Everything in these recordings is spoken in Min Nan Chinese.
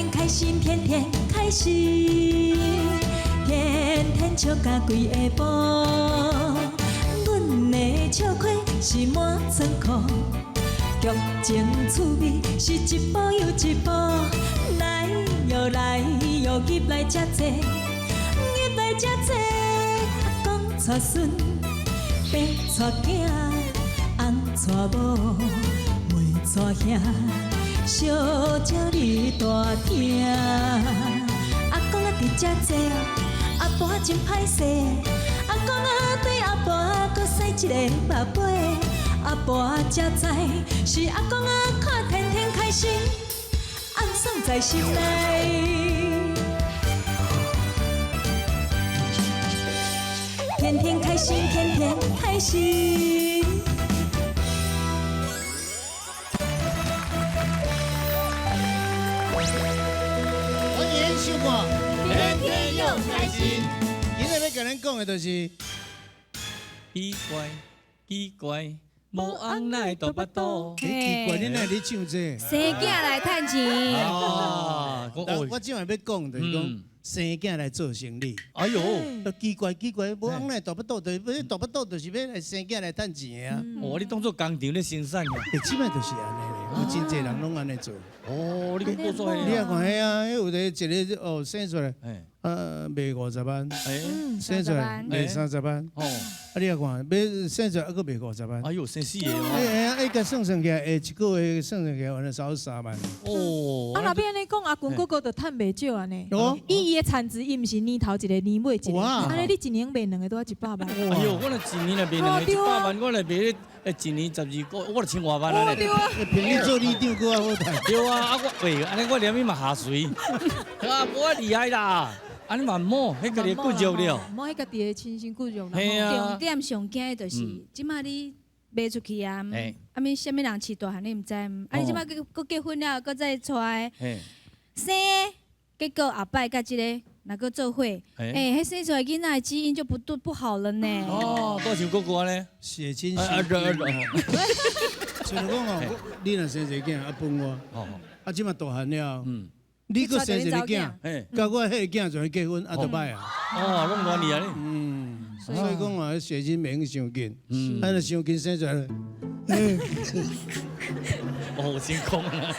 天開心，天天開心，天天笑甲規下晡。阮的笑虧是滿倉庫，劇情趣味是一步又一步。來喲來喲，入來遮坐，入來遮坐。阿公帶孫，爸帶囝，翁帶某，妹帶兄，小招你大廳。阿公啊佇遮坐，阿婆真歹勢。阿公啊對阿婆閣使一个目尾，阿婆才知是阿公啊看天天開心，暗爽在心內。天天開心，天天開心。歡迎收看《天天又開心》。今日欲共恁講的就是奇怪，奇怪，無翁哪會大腹肚？欸，奇怪，你哪會咧唱這個？生囝來趁錢。啊，我這擺欲講就是講生囝來做生理。哎呦，奇怪奇怪，無翁哪會大腹肚，就是欲大腹肚，就是欲來生囝來趁錢的啊。哦，你當做工廠咧生產的？欸，這擺就是按呢咧，有真濟人攏按呢做。哦，你講報紙你也看彼啊，彼有一個哦生出來，賣50萬，生出來賣30萬。哦，啊你也看，欲生出來還閣賣50萬。哎呦，生死的。哎哎，伊共算算起來，一個月算算起來，原來少3萬。哦。啊，若欲按呢講，阿群哥哥就趁袂少按呢。哦。以伊的產值，伊毋是年頭一個，年尾一個。按呢你一年賣兩個都要100萬。哎呦，我若一年若賣兩個100萬，我若賣咧，一年12個，我就千外萬啊！對啊。憑你做里長閣較好趁。對啊，啊我喂，按呢我連伊嘛下垂。啊，無遐厲害啦。按呢嘛毋好，彼家己的骨肉了。毋好，彼家己的親身骨肉。重點上驚的就是，這擺你賣出去啊，啊物啥物人飼大漢你毋知，啊你這擺閣閣結婚了，閣再娶，生，結果後擺佮這个若閣做伙，欸，彼生出來囡仔的基因就不對不好了呢。哦，多像哥哥呢？血親兄弟。像講哦，你若生一個囝，啊分我，啊這擺大漢了。你閣生一个囝，佮我彼个囝就去結婚，啊就歹啊。哦，攏亂去啊！嗯，所以講啊，血親袂用傷緊，啊若傷緊生出來，哦，成功啊！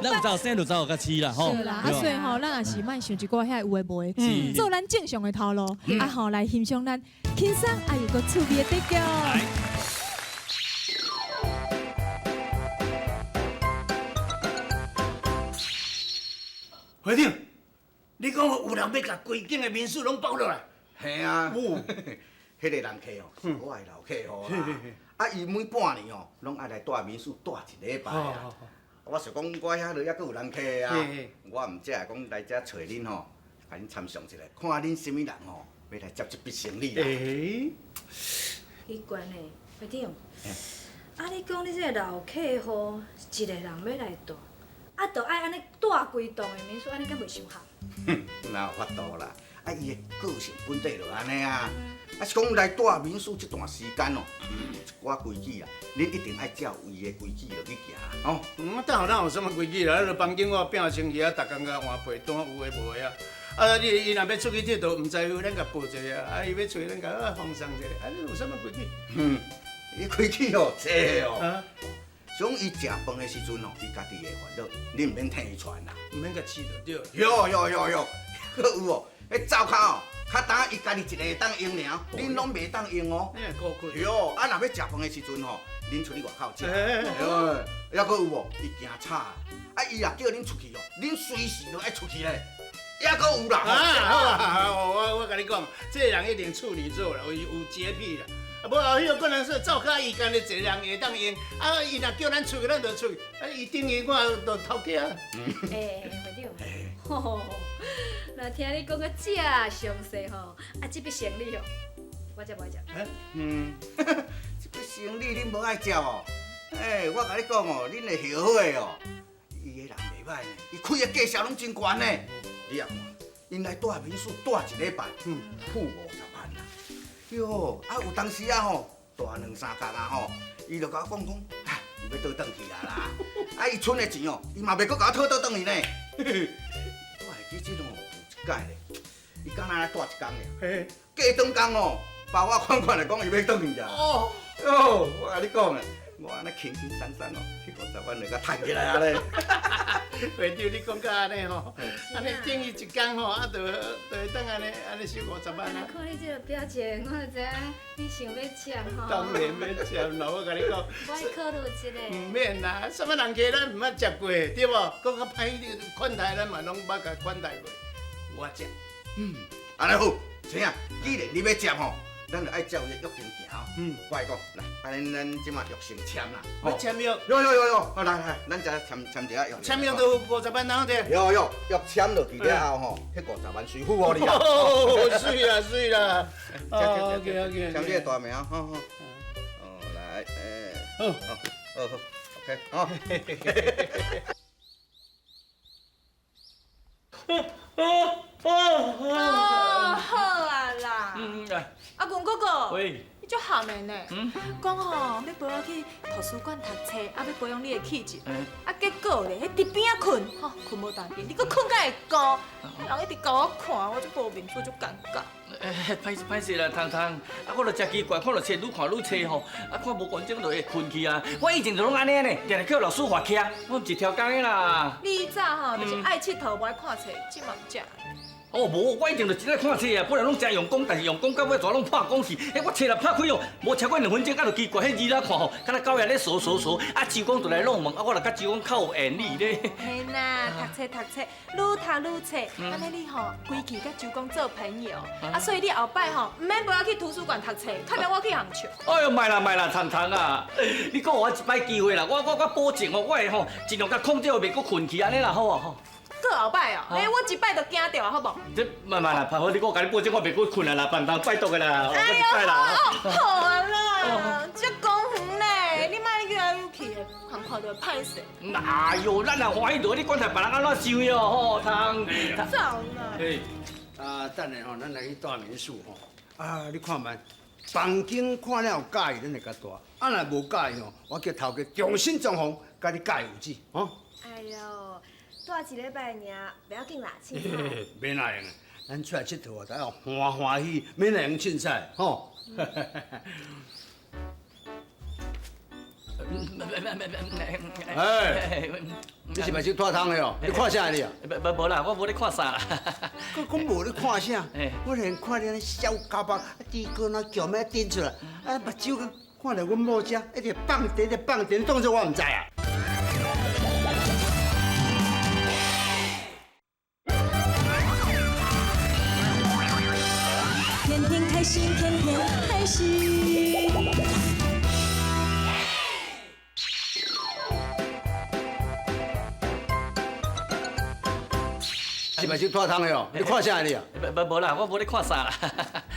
咱有走生就走較飼啦，吼。是啦，啊所以吼，咱也是莫想一寡遐有的無的，做咱正常的頭路，啊吼來欣賞咱輕鬆啊又閣趣味的短劇。會長，你講有人欲共規間的民宿攏包落來？嘿啊，彼個人客哦，是我的老客戶啦。啊，伊每半年哦，攏愛來住民宿住一禮拜啊。我想講，我遐裡猶閣有人客啊，我毋才會講來遮揣恁吼，共恁參詳一下，看恁啥物人吼，欲來接這筆生理啦。奇怪呢，會長。啊，你講你這個老客戶一個人欲來住？啊，就愛按呢蹛規棟的民宿，按呢敢袂傷合？哼，哪有法度啦？啊，伊的個性本底就按呢啊。啊，是講來蹛民宿這段時間哦，一寡規矩啊，恁一定愛照伊的規矩落去行哦。嗯，等下哪有啥物規矩啦？彼个房間我摒清氣啊，逐工共換被單，有的無的啊。啊，你伊若欲出去𨑨迌，毋知有咱共報一下啊。伊欲出去，咱共啊放鬆一下。啊，你有啥物規矩？哼，伊規矩哦，濟哦。像伊食飯的時陣吼，伊家己會煩惱，你毋免替伊傳啦，毋免共飼就對。有有有有，閣有哦，彼灶跤哦，較焦伊家己一個會當用爾，恁攏袂當用哦。對，啊，若欲食飯的時陣吼，恁出去外口食。對，猶閣有哦，伊驚吵，啊，伊若叫恁出去哦，恁隨時都愛出去咧。猶閣有啦。啊，好啊，我共你講，這個人一定處女座啦，有潔癖啦。啊，無啊，彼个可能說灶跤伊干焦一个人會當用，啊，伊若叫咱出去，咱就出去，啊，伊等於我就頭家啊。欸，會長，吼，若聽你講甲遮詳細吼，啊，這筆生理哦，我才無愛接。嗯，這筆生理恁無愛接哦？欸，我共你講哦，恁會後悔哦。伊个人袂歹呢，伊開的價數攏真懸呢。你也看，𪜶來蹛民宿蹛一禮拜，付50萬啦。喲，啊有當時啊吼，蹛兩三工啊吼，伊就共我講講，啊，欲倒轉去啊啦。啊，伊賰的錢哦，伊嘛袂閣共我討倒轉去呢。我會記這吼有一擺咧，伊敢若來蹛一工爾，過轉工哦，包我款款來講，伊欲轉去啊。哦，哦，我共你講啊，我按呢輕輕鬆鬆哦，彼50萬就共趁起來啊咧。會長，你講到按呢吼，按呢等於一工吼，啊，就會當按呢按呢收50萬啊。看你這個表情，我就知影你想欲簽吼。當然欲簽啦，我共你講。我愛考慮一下。毋免啦，啥物人客咱毋捌接過，對無？閣較歹款待咱嘛攏捌共款待過，我接。嗯，按呢好，星仔，既然你欲接吼。咱就愛照伊約定行哦。嗯，我來講，來，按呢咱這馬約成簽啦。欲簽約。有有有有，好來來，咱這簽簽一下約。簽約就50萬吶，對。有有，約簽落去了後吼，彼50萬隨付予你啦。哦，媠啦媠啦。哦，OK OK。簽你的大名，好好。哦，來，好，好，好，OK，好。哦，好啊啦。嗯，阿公哥哥，喂，你足含的呢？讲吼，欲陪我去图书馆读册，啊，欲保养你的气质。啊，结果咧，彼伫边仔睏，吼，睏无当紧，你阁睏甲会高，人一直共我看，我足无面子，足尴尬。欸，歹势歹势啦，彤彤，啊，我就真奇怪，看著册愈看愈册吼，啊，看无完整就会睏去啊。我以前就攏按呢呢，定定叫老师罚徛，我毋是超工的啦。你以前吼，就是爱𨑨迌，无爱看册，这嘛毋才。哦，无，我一定就真爱看册啊，本来拢真用功，但是用功到尾全拢破功去。欸，我册若拍开哦，无超过2分钟，啊，就奇怪，彼字仔看吼，敢若狗仔咧踅踅踅，啊，周公就来弄问，啊，我就佮周公较有缘理咧。嘿啦，读册读册，愈读愈册，按呢你吼规气佮周公做朋友，啊，所以你后摆吼毋免陪我去图书馆读册，较免我去红笑。哎哟，莫啦莫啦，彤彤啊，你阁予我一摆机会啦，我保证哦，我会吼尽量共控制袂阁睏去按呢啦，好无吼？阁后摆哦，欸，我一摆就惊著啊，好无？这慢慢啦，拍好你，我共你保证，我袂阁睏啊啦，笨蛋，拜托的啦，我一摆啦。好啊啦，这公园咧，你莫游来游去的，人看著歹势。哎哟，咱若欢喜著，你管他别人按怎想哟，吼，通。走啦。啊，等下吼，咱来去住民宿吼。啊，你看觅，房间看了有佮意，咱就共住。啊，若无佮意吼，我叫头家重新装潢，共你佮意为止，吼。哎哟。蹛一礼拜尔，袂要紧啦，凊彩。免那样，咱出来𨑨迌啊，都要欢欢喜，免那样凊彩，吼。哎，你是目睭脱窗的哦？你看啥你啊？无无啦，我无咧看啥啦。阁讲无咧看啥？我连看你按呢痟狗目，猪哥那叫咩顶出来，啊目睭看著阮某遮一直放电，一直放电，当作我毋知啊。天天开心，天天开心。是目睭脱窗的哦？你看啥你啊？无无啦，我无咧看啥啦。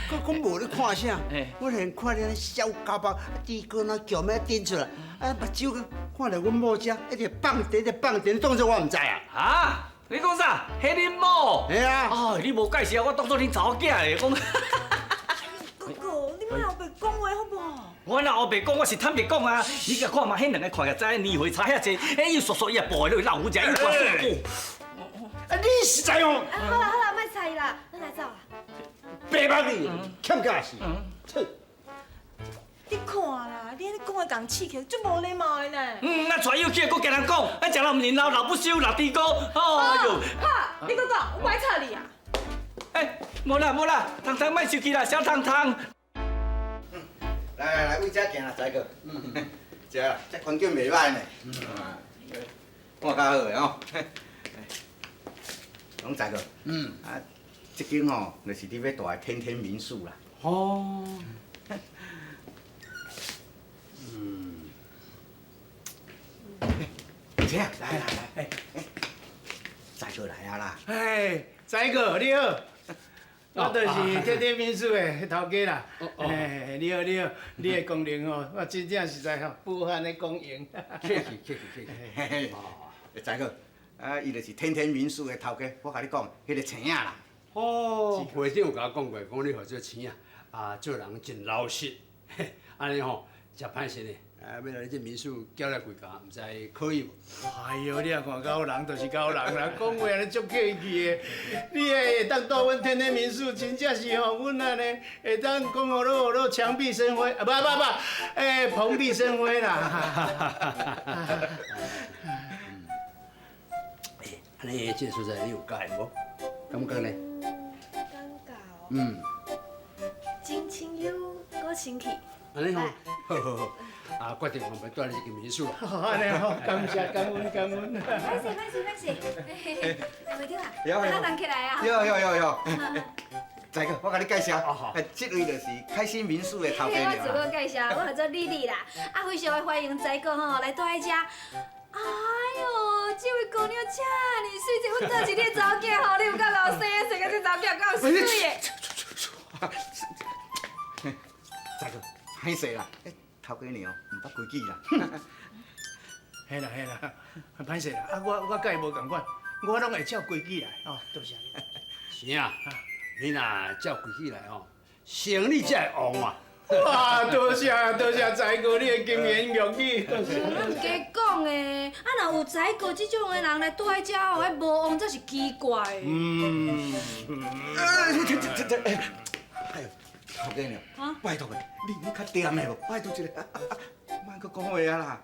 阁讲无咧看啥？我连看你按呢痟狗目，猪哥那叫咩顶出来，啊目睭看著阮某遮一直放电，一直放电，当作我毋知啊？啊？你讲啥？彼恁某？嘿啊！哦，你无介绍，我当作恁查某囝咧。讲。哥哥，你莫后白讲话好无？我若乌白讲，我是坦白讲啊！你共看嘛，彼两个看起来知年岁差遐济，哎，伊煞煞伊也跋落去老虎食，伊挂水果。啊，你实在哦！啊，好啦好啦，莫睬伊啦，咱来走啦。白目你，欠教死！切！你看啦，你按呢讲的共刺客，足无礼貌的呢。嗯，那带友去，阁惊人讲，啊，食老毋认老，老不休，老猪哥，哎哟！好，你阁讲，我爱插你啊！哎，无啦无啦，彤彤莫生气啦，小彤彤。来来来，为这行啦，财哥。嗯，这这环境袂歹呢。嗯，看较好的哦。讲财哥。嗯。啊，这间吼，就是你欲蹛的天天民宿啦。哦。嗯。这来来来，财哥来啊啦。哎，财哥你好。我就是天天民宿的头家啦。哎，你好你好，你的光临哦，我真正实在吼，不憾的光荣。客气客气客气。财哥，啊，伊就是天天民宿的头家，我共你讲，彼个星仔啦。哦，会长有共我讲过，讲你负责星仔，啊，做人真老实，按呢吼，真歹势呢。啊，欲来这民宿交来几工，毋知可以无？哎哟，你也看𠢕人就是𠢕人啦，讲话按呢足客气的。你会当住阮天天民宿，真正是吼，阮按呢会当讲予落墙壁生辉，啊不不不，欸，蓬荜生辉啦。欸，按呢这个所在你有佮意无？感觉呢？感觉哦。嗯。真清幽，阁清气。按呢吼，好好好，啊，决定我欲住你这间民宿啦。按呢好，感谢感恩感恩。歹势歹势歹势，会长啊，咱人起来啊。有有有有。财哥，我共你介绍，这位就是开心民宿的头家我自我介绍，我叫做丽丽啦，啊，非常的欢迎财哥吼来住佇遮。哎哟，这位姑娘遮尔媠，这阮倒一个查某囝吼，你有够𠢕生，生甲这查某囝够媠的。财哥，歹势啦，头家娘毋捌规矩啦。嘿啦嘿啦，歹势啦，啊我佮伊无仝款，我拢会照规矩来，哦，多谢你。是啊，你若照规矩来吼，生意才会旺啊。哇，多谢多谢财哥你的金言玉语，多谢。咱毋加讲的，啊，若有财哥这种的人来住佇遮哦，彼无旺才是奇怪的。嗯。这这这，哎呦，头家娘，拜托的，你较恬的无？拜托一下，莫阁讲话啊啦。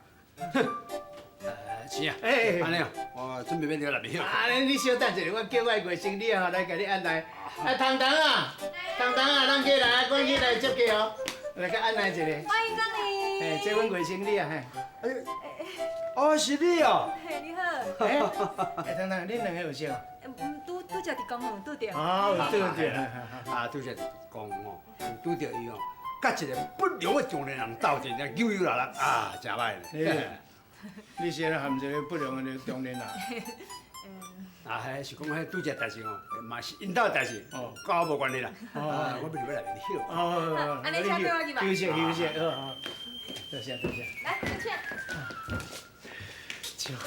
是啊，欸，按呢，我准备欲入内面。啊，你小等一下，我叫我的外甥女吼来共你按捺。啊，彤彤啊，彤彤啊，咱过来，赶紧来接客哦，来共按捺一下。欢迎光临。欸，这阮外甥女啊，嘿。哦，是你哦。嘿，你好。欸，彤彤，恁两个有熟？拄拄才伫公园拄著。哦，拄著。啊，拄才伫公园吼，拄著伊吼，佮一个不良的中年人斗阵，扭扭啦啦，啊，真歹咧。你是咧含一个不良的中年人？啊，彼是讲彼拄才代志吼，嘛是𪜶兜的代志，佮我无关系啦。啊，我欲入来内面歇。哦，按呢请对我去吧。休息休息，好好。多谢多谢。来，请。真好。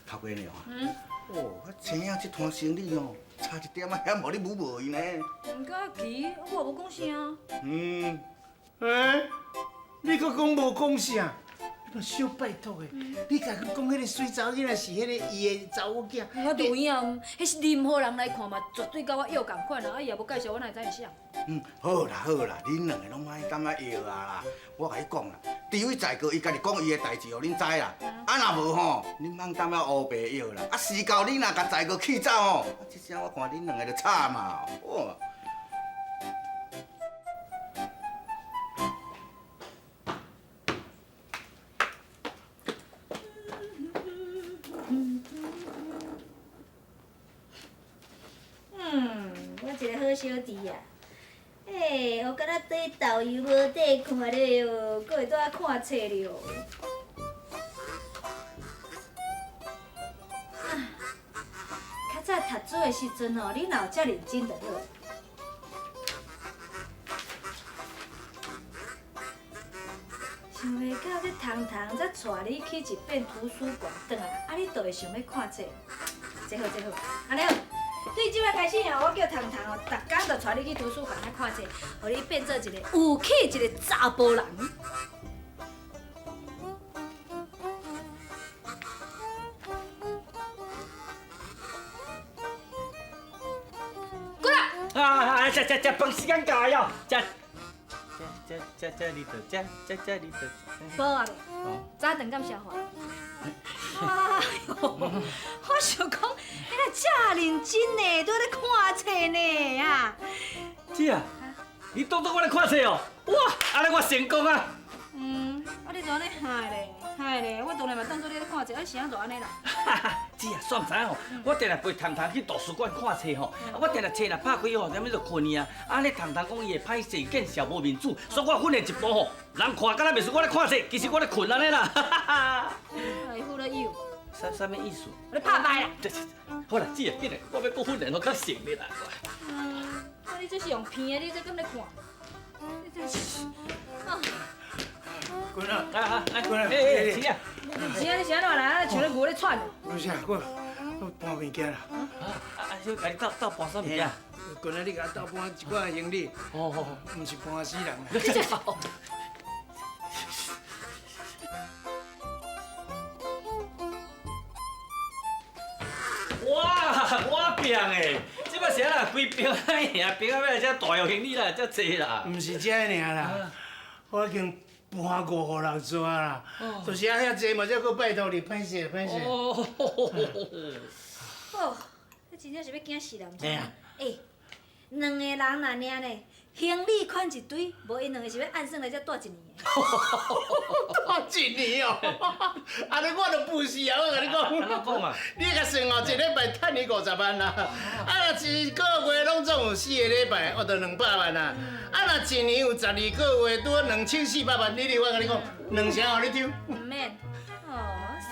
头家娘啊。嗯。哦，我知影这摊生意哦，差一点仔遐无你舞无伊呢。毋过奇，我无讲啥。嗯。欸，你阁讲无讲啥？你小拜托的，你共佢讲彼个媠查某囡仔是彼个伊的查某囝。我就有影，彼是任何人来看嘛，绝对佮我约仝款啊！啊，伊也无介绍，我哪会知是啥？嗯，好啦好啦，恁两个拢莫感觉约啊啦。我共你讲啦，除非财哥伊家己讲伊的代志，予恁知啦。啊，若无吼，恁莫感觉乌白约啦。啊，事到恁若共财哥气走吼，啊，这声我看恁两个就惨啊！哦。一个好小弟啊！欸，我敢若对豆油无底看咧哦，阁会拄仔看册了。啊，较早读书的时阵吼，你若有遮认真就好。想袂到这彤彤才带你去一遍图书馆，转来，啊，你就会想欲看册。这好，这好，按呢好。对这摆开始哦，我叫彤彤哦，逐工就带你去图书馆遐看册，予你变做一个有气质的查埔人。过来！啊啊！食食食饭时间到了，食食食食你就食，食食你就。无啊，早顿敢消化？哎呦，我想讲，你若遮认真呢，拄咧看册呢啊！姐啊，你当作我咧看册哦？哇，按呢我成功啊！嗯，啊你怎按呢害咧？害咧，我当然嘛当作你咧看册，啊是按怎按呢啦？哈哈，姐啊，煞毋知吼，我定定陪彤彤去图书馆看册吼，啊我定定册若拍开吼，啥物就困去啊。啊，咧彤彤讲伊会歹势，见笑无面子，所以我训练一步吼，人看敢若袂输我咧看册，其实我咧困按呢啦。哈哈哈。哎，付了有。啥物意思？我咧拍败啦。好啦，姐啊，紧来，我欲阁训练予较顺利啦。嗯，啊你这是用骗的，你这敢咧看？你这是啊。滚啊！啊啊！滚啊！欸欸，是啊。是啊，你是按怎来？啊，像咧牛咧喘。不是啊，我搬物件啦。啊啊！小共你斗斗搬啥物件？滚啊！你共我斗搬一寡行李。哦哦，毋是搬死人。拼的，这摆是按怎规兵仔赢，兵仔欲来遮大用行李啦，遮济啦。毋是这尔啦，我已经搬五六逝啦，就是啊遐济嘛，才阁拜托你，歹势歹势。哦，哦，你真正是欲惊死人，毋是？嘿啊欸，两个人若尔呢，行李款一堆，无𪜶两个是欲按算来遮蹛一年的。蹛一年哦，按呢我就不死啊！我共你讲，按怎讲啊？你共算哦，一礼拜趁伊50万啦，啊若一个月拢总有4个礼拜，哦，就200万啦。啊若一年有12个月，拄好2400万。你我共你讲，两成予你抽。毋免，哦，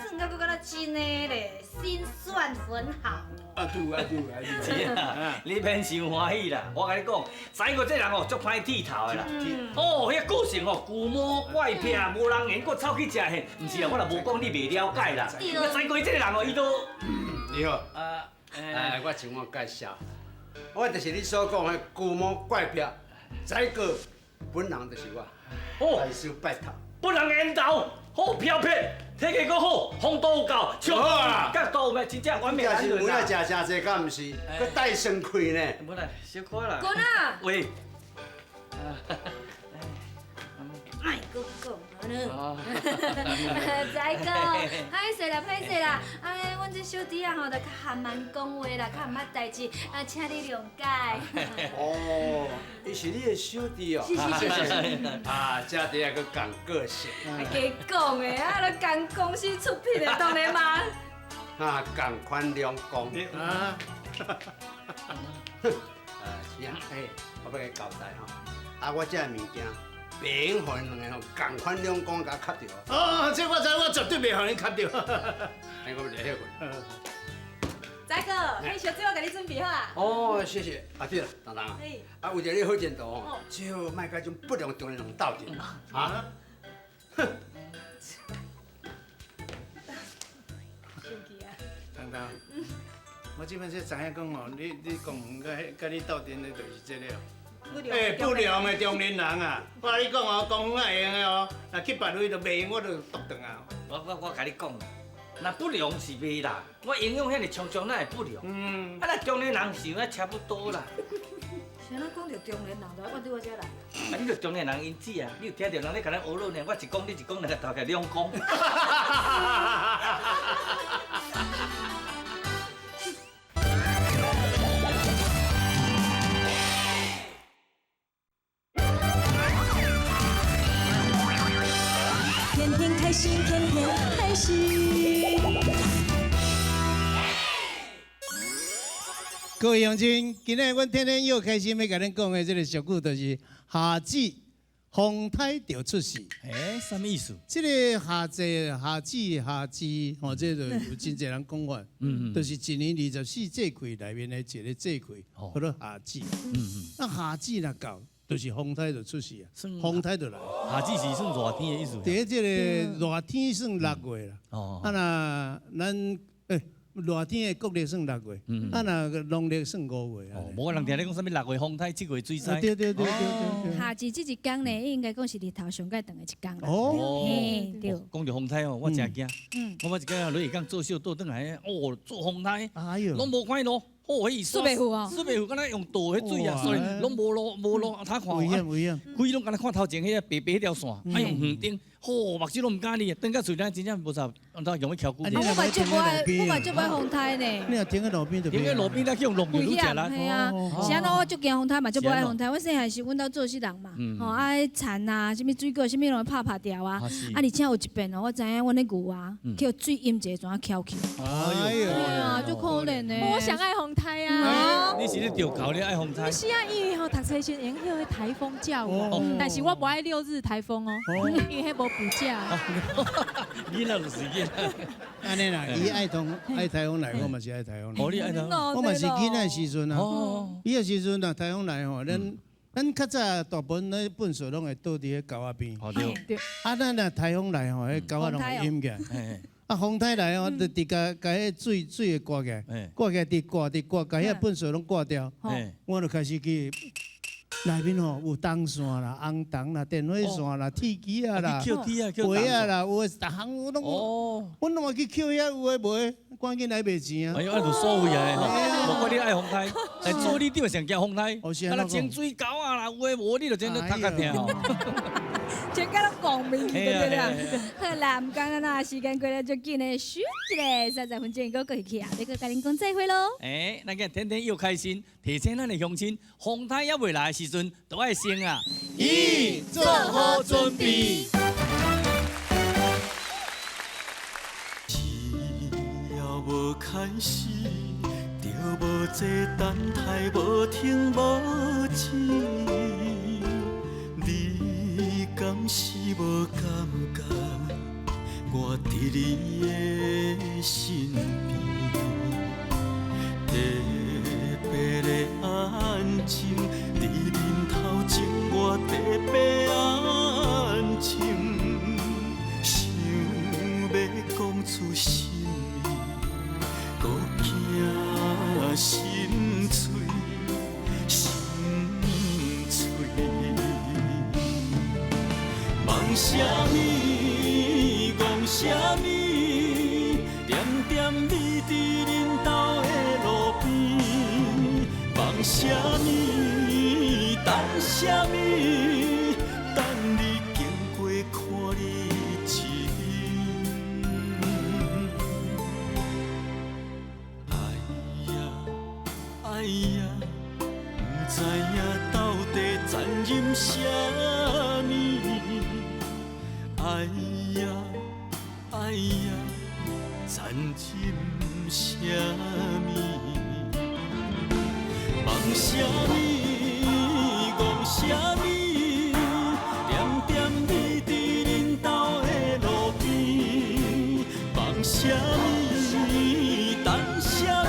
算甲阁敢若真的咧，心算很好。啊对啊对啊是啊，你免伤欢喜啦，我共你讲，翟哥这人哦，足歹剃头的啦。哦，彼个性哦，龟毛怪癖，无人缘，阁走去食嘿，毋是啊，我若无讲你袂了解啦。对翟哥这个人哦，伊都你好，啊，哎，我自我介绍，我就是你所讲的龟毛怪癖，翟哥本人就是我。哦，大师拜托。本人缘投好飘撇，体格阁好，风度有够，笑好啊角度有没？真正完美你也是男人有影食诚济，敢毋是？阁带酸气呢。无啦，小可啦。滚啊！喂。莫阁讲啊你，翟哥，歹势啦，歹势啦，啊，阮这小弟仔吼，就较含慢讲话啦，较毋捌代志，啊，请你谅解。哦，伊是你的小弟哦。是是是是。啊，这弟仔阁共个性。加讲的啊，都共公司出品的，当然嘛。啊，共款两讲。啊。啊，是啊，哎，我欲共你交代吼，啊，我这个物件。袂用予𪜶两个吼，仝款两光共磕著。哦，这我知，我绝对袂予恁磕著。哎，我欲来歇困。翟哥，彼烧水我共你准备好啊。哦，谢谢。啊对啦，东东啊，啊为着你好前途吼，最好莫佮种不良中年人斗阵啊。哼。生气啊！东东，我这摆才知影讲吼，你讲佮你斗阵的就是这个。欸，不良的中年人啊！我共你讲哦，公园会用的哦，若去别位就袂用，我就毒转来。我共你讲，若不良是袂啦，我营养遐尔充足，哪会不良？啊，若中年人是有差不多啦。是按怎讲著中年人，就爱怨对我遮来？啊，你著中年人因子啊，你有听著人咧共咱学论呢？我一讲，你一讲，两个头起两讲。天天开心，天天开心。各位乡亲，今日阮天天又开心，欲共恁讲的这个俗语就是夏至风台就出世。欸，啥物意思？这个夏至、夏至、夏至，吼，这个有真济人讲法，就是一年24节气内面的一个节气，叫做夏至。那夏至若到，就是风台就出世啊，风台就来。夏至是算热天的意思。伫这个热天算6月啦。哦。啊若咱热天的国历算6月，啊若农历算5月。哦，无人听咧讲啥物6月风台，7月水灾。对对对对对。夏至这一天呢，应该讲是日头上盖长的一天啦。哦。嘿，对。讲著风台哦，我真惊。我捌一工落下港做秀倒转来，哦，做风台，哎呦，拢无看路。哦，彼水袂赴哦，水袂赴，敢若用倒彼水啊，所以拢无路无路，通看。危险危险。规拢敢若看头前彼个白白彼条线，啊用远灯，吼，目睭拢毋敢离，转到厝咱真正无啥，按怎用去敲鼓。我嘛足无爱，我嘛足无爱风台呢。你若停佇路边就。停佇路边，咱去用弄就愈食力。系啊，是按怎我足惊风台嘛，足无爱风台。阮细汉时，阮兜做事人嘛，吼啊，田啊，啥物水果，啥物拢会拍拍掉啊。啊，而且有一遍哦，我知影阮的牛啊，去水淹一个怎啊翘去。哎呦。对啊，足可怜的。我想爱风台啊！你是咧钓狗，你爱风台？是啊，因为吼读册时会用彼台风假有，但是我无爱6日台风哦，因为彼无补假。囡仔就是囡仔。按呢啦，伊爱台爱台风来，我嘛是爱台风来。哦，你爱台风？我嘛是囡仔时阵啊，伊个时阵若台风来吼，咱较早大部分咧粪扫拢会倒伫彼沟仔边。对。啊，咱若台风来吼，彼沟仔拢会淹起来。啊，风台来哦，就直共共彼水会刮起来，刮起来，直刮直刮，共遐粪扫拢刮掉。我就开始去內面吼有銅線啦、紅銅啦、電火線啦、鐵枝仔啦、去抾鐵仔，鞋仔啦，有的逐項我攏，阮攏會去抾遐有的無的，趕緊來賣錢啊！哎呦，啊就所謂啊吼，無怪你愛風颱，但做里長上驚風颱，啊那清水溝啊啦，有的無你就真咧讀較疼吼。全家攏講明去對啦。好啦，毋講啦，時間過了足緊的，咻一下30分鐘閣過去啊，欲閣共恁講再會囉。欸，咱今天天又開心，提醒咱的鄉親，風颱猶未來的時陣，都愛先啊，一做好準備。只要無開始，就無這等待，無停無止。你敢是無感覺，我佇你的身邊，特別的安靜，你面頭前我特別安靜，想欲講出心意，閣驚心碎，心碎。望啥物，戇啥物，点点你佇恁兜的路邊，望啥物，等啥物，等你經過看你一面。哎呀，哎呀，毋知影到底残忍啥物。哎呀，哎呀，殘忍啥物？望啥物，戇啥物？點點你佇恁兜的路邊，望啥物，等啥物？